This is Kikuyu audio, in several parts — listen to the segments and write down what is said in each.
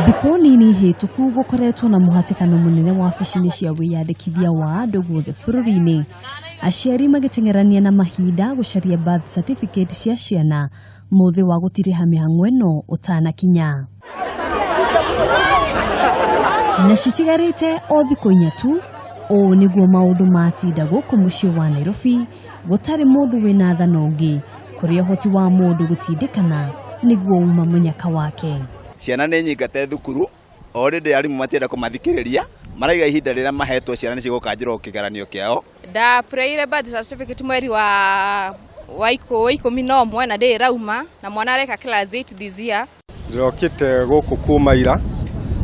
Thikũ nini hĩtũku gũkoretwo na mũhatĩkano mũnene wabici-inĩ cia wĩyandĩkithia wa andũ guothe bũrũri-inĩ, aciari magĩteng'erania na mahinda gũcaria birth certificate cia ciana mũthĩ wa gũtirĩha mĩhang'o ĩno ũtanakinya. Na citigarĩte o thikũ inya tu, ũũ nĩguo maũndũ matinda gũkũ mũciĩ wa Nairobi gũtarĩ mũndũ wĩna thana ũngĩ kũrĩa ũhoti wa mũndũ gũtindĩkana nĩguo uma mũnyaka wake. Ciana nĩ nyingate thukuru already, arimũ matienda kũmathikĩrĩria, maraiga ihinda rĩrĩa mahetwo ciana nĩ cigũkanjĩrwo kĩgeranio kĩao. Ndapraire birth certificate mweri wa 11 na ndĩ ĩrauma na mwana areka class 8 this year. Ndĩrokĩte gũkũ kuma ira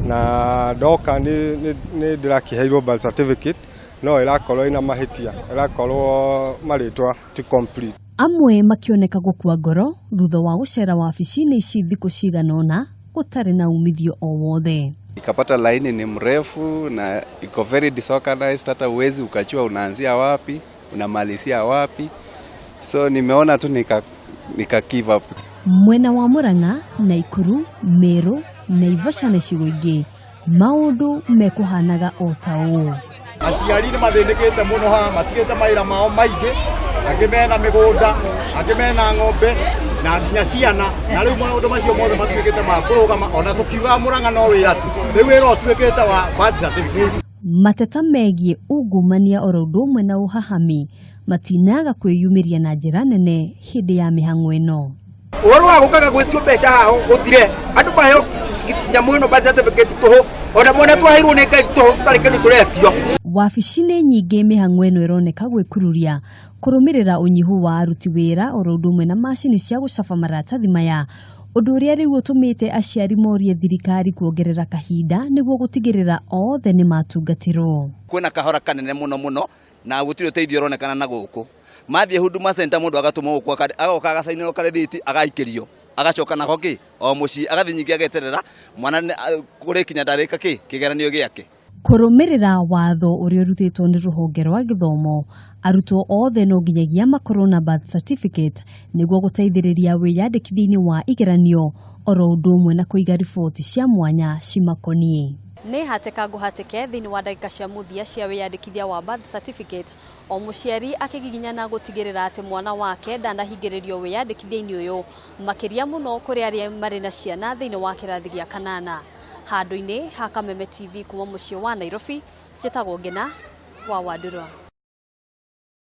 na ndoka nĩ ndĩrakĩheirwo birth certificate, no ĩrakorwo ĩna mahĩtia, ĩrakorwo marĩtwa ti complete. Amwe makĩoneka gũkua ngoro thutha wa gũcera wabici-inĩ ici thikũ cigana ũna gũtarĩ na umithio o wothe. Nikapata laini ni mrefu na iko very disorganized, hata uwezi ukajua unaanzia wapi unamalizia wapi, so nimeona tu nika give up. Mwena wa Murang'a, Naikuru, Meru, Naivasha na icigo ingĩ maũndũ mekũhanaga o ta ũũ. Aciari nĩ mathĩnĩkĩte mũno haha, matigĩte mawĩra mao maingĩ, angĩ mena mĩgũnda, angĩ mena ng'ombe na nginya ciana, na rĩu maũndũ macio mothe matuĩkĩte ma kũrũgama. Ona tũkiugaga Mũrang'a no wĩra tu, rĩu wĩra ũtuĩkĩte wa birth certificate. Mateta megiĩ ungumania oro ũndũ ũmwe na ũhahami matinaga kwĩyumĩria na njĩra nene hĩndĩ ya mĩhang'o ĩno. Ũhoro wa gũkaga gwĩtio mbeca haha gũthire, andũ maheo nyamũ ĩno birth certificate tũhũ, ona mwana twaheirwo nĩ Ngai tũhũ, tũtarĩ kĩndũ tũretio. Wabici-inĩ nyingĩ mĩhang'o ĩno ĩroneka gwĩkururia kũrũmĩrĩra ũnyihu wa aruti wĩra oro ũndũ ũmwe na macini cia gũcaba maratathi maya, ũndũ ũrĩa rĩu ũtũmĩte aciari morie thirikari kuongerera kahinda nĩguo gũtigĩrĩra othe nĩ matungatĩrwo. Kwĩna kahora kanene mũno mũno na gũtirĩ ũteithio ũronekana na gũkũ. Mathiĩ Huduma Center, mũndũ agatũmwo gũkũ, agoka agacainĩrwo karĩthiti, agaikĩrio, agacoka nako kĩ o mũciĩ, agathiĩ nyingĩ ageterera mwana kũrĩkinya ndarĩka kĩ kĩgeranio gĩake. Kũrũmĩrĩra watho ũrĩa ũrutĩtwo nĩ rũhonge rwa gĩthomo, arutwo othe no nginyagia makorwo na birth certificate nĩguo gũteithĩrĩria wĩyandĩkithia-inĩ wa igeranio oro ũndũ ũmwe na kũiga riboti cia mwanya cimakoniĩ. Nĩ hatĩka ngũhatĩke thĩinĩ wa ndagĩka cia mũthia cia wĩyandĩkithia wa birth certificate, o mũciari akĩgiginyana gũtigĩrĩra atĩ mwana wake ndanahingĩrĩrio wĩyandĩkithia-inĩ ũyũ, makĩria mũno kũrĩ arĩa marĩ na ciana thĩinĩ wa kĩrathi gĩa kanana. Handũ-inĩ ha Kameme TV kuma mũciĩ wa Nairobi, njĩtagwo Ngena wa Wandũrwa.